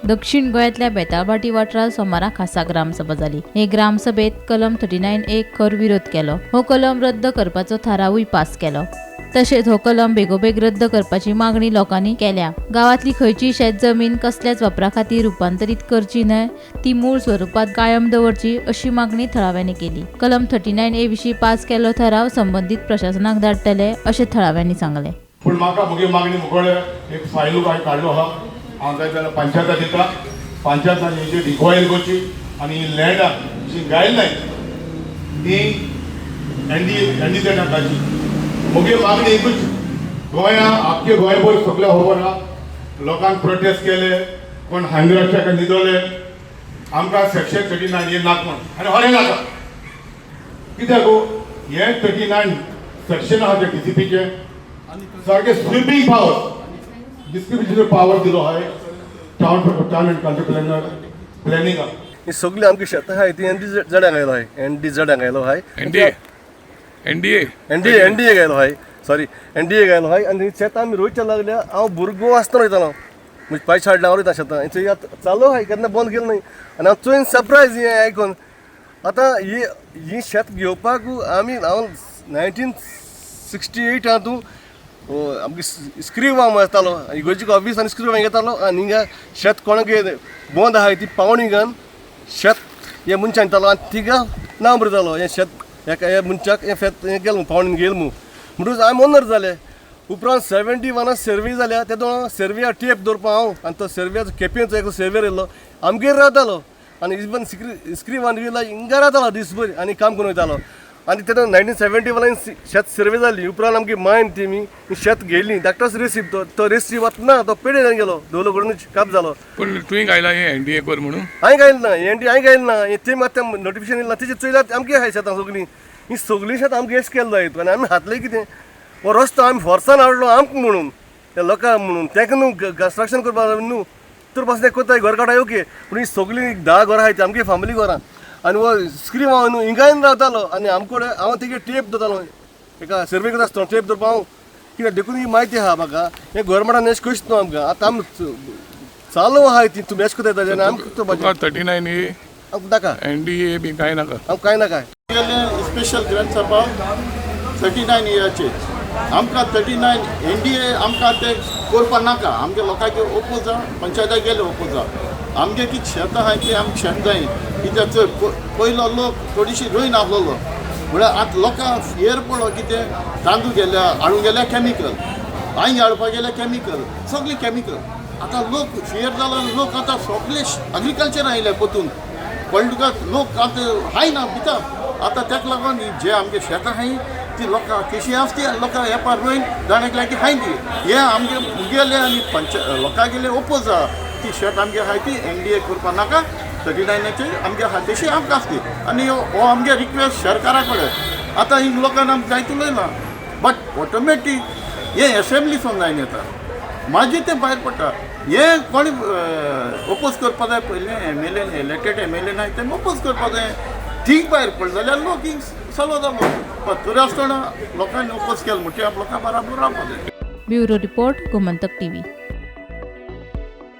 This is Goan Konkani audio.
दक्षिण गोंयांतल्या बेताळभाटी वाठारांत सोमारा खासा ग्रामसभा जाली. हे ग्रामसभेत कलम 39A खर विरोध केलो. हो कलम रद्द करपाचो थारावूय पास केलो. तशेंच हो कलम बेगोबेग रद्द करपाची मागणी लोकांनी केल्या. गांवांतली खंयचीय शेत जमीन कसल्याच वापरा खातीर रुपांतरीत करची न्हय, ती मूळ स्वरुपात कायम दवरची अशी मागणी थळाव्यांनी केली. कलम 39A विशीं पास केल्लो थाराव संबंदीत प्रशासनाक धाडटले अशें थळाव्यांनी सांगलें. पूण म्हाका म्हगे मागणी मुखार एक फायलू हांवें काडलो आहा. हांव जाय जाल्यार पंचायता दिता. पंचायतान हेजेर इन्क्वायरी करची आनी ही लँडां जी गायलाय ती एन डी झेडाक घालची. म्हगे मागणी एकूच. गोंया आख्खे गोंयभर सगळें खबर आहा. लोकांक प्रोटेस्ट केले, कोण हंगर न्हिदोले, आमकां सेक्शन 39 हे नाका म्हण आनी हरें नाका. कित्याक हे 39 सेक्शन आहा ते डीसीपीचे सारखे स्वीपिंग पावर, डिस्ट्रिब्युशन पावर दिलो आहाय टावन एंड कंट्री प्लॅनर प्लॅनिंगाक. ही सगळी आमची शेतां आहाय ती एन डी झेडाक घायलो आहाय, एन डी झेडाक घायलो आहाय. NDA, NDA. एनडीए घायलो आहाय, सॉरी, एनडीए घायलो आहाय. आनी शेतां आमी रोयच्या लागल्या. हांव भुरगो आसतना रोयतालो, म्हणजे पयशे हाडले, हांव रोयता शेतां. हें आतां चालू आहाय, केन्ना बंद केलें न्हय. आनी हांव चोयन सरप्रायज हें आयकोन. आतां ही ही शेत घेवपाक आमी, हांव 1968 तूं आमगे स्क्रीव हांव येतालो इगोर्जीक ऑफीस आनी स्क्रीव घेतालो. आनी हिंगा शेत कोणाक बंद आहाय ती पावणी घेवन शेत हे मनशान दितालो आनी तिगा नांव बरयतालो, हें शेत हेका, ह्या मनशाक हें शेत हें गेल पावणीन गेल मू. म्हणटकूच आमी ओनर जाले. उपरांत 71 सर्वे जाल्या तेदो सर्वेया टेप दवरपा हांव आनी तो सर्वेयाचो केपेंचो एक सर्वेर येयलो, आमगेर रावतालो आनी इवन स्क्रीव आनी हिंगा रावतालो दीसभर आनी काम करून वयतालो. आनी तेन्ना 1971 शेत सर्वे जाली. उपरांत आमगे मायन तेमी शेत घेयली. धाकटोच रेसीप तो, तो रेसीप आतां ना, तो पेडे गेलो, दवलो करून काप जालो. पूण तुवें घायला हें एनडीए कर म्हणून? हांवें घायलें ना एन डी, हांवें घायलें ना हें. तेमी आतां नोटिफिकेशन येयलां तेजेर चोयल्यार आमगे आहाय शेतां सगळीं. ही सगळीं शेतां आमगे एश केल्लो जायत आनी आमी हातलें कितें? हो रस्तो आमी फोर्सान हाडलो आमकां म्हणून, त्या लोकांक म्हणून, ताका न्हू कन्स्ट्रक्शन करपाक न्हू. तर पासून कोत्ताय घर काडाय, ओके, पूण ही सगळीं 10 घरां आहाय ती आमगे फामिली घरां. आनी हो स्क्रीव हांव न्हू हिंगायन रावतालो आनी आमकोडे हांव तेगे टेप दवरतालो. एका सर्वे करता आसतना टेप दवरपा हांव कित्याक, देखून ही म्हायती आहा म्हाका. हें गोवोरमेंटान एश कशी न्हू आमकां. आतां आमी चालू आहाय ती तुमी एश कोत्ताय आनी आमकां तुका 39A आमकां नाका. एनडीए बी कांय नाका. आमकां कांय नाका. गेले स्पेशल ग्रामसभा 39 इयराचेर. आमकां 39 एनडीए आमकां ते करपा नाका. आमगे लोकांचे ओपोज आहा, पंचायताक गेले ओपोज आहा. आमगे कितें शेतां आहाय ती आमकां शेत जाय. कित्याक चोय, पयलो लोक थोडीशी रोयन आहलोलो, म्हळ्यार आतां लोकांक फियर पडलो. कितें तांदूळ गेल्या हाडूंक गेल्या कॅमिकल, आंग हाडपाक गेल्या कॅमिकल, सगळें कॅमिकल. आतां लोक फियर जाला. लोक आतां सगळे एग्रीकल्चर आयले पोतून. कळ्ळें तुका? लोक आतां हाय ना भिता. आतां ताका लागून ही जे आमगे शेतां आहाय ती लोकां कशी आसा ती लोकां येपार रोयन जाण एकल्याकी हाय ती. हे आमगे मुगेले आनी पंच लोकां गेले ओपोज आहा. ती शेत आमगे आहाय ती एनडीए करपा नाका. 39 आचेर आमगे आहा तशी आमकां आसती. आनी हो आमगे रिक्वेस्ट सरकारा कडेन. आतां हिंग लोकांक आमकां जायते उलयलां, बट ऑटोमॅटीक हें एसेंब्ली सोन जायन येता, मागीर तें भायर पडटा. हें कोणी ओपोज करपा जाय पयलें MLA, elected MLA नाय तें ओपोज करपा जाय. थींग भायर पडलें जाल्यार लोक हिंग सलो जालो. पण तरी आसतना लोकांनी ओपोज केलो म्हणटकीर लोकां बराबर रावपा जाय. Bureau report, Gomantak TV.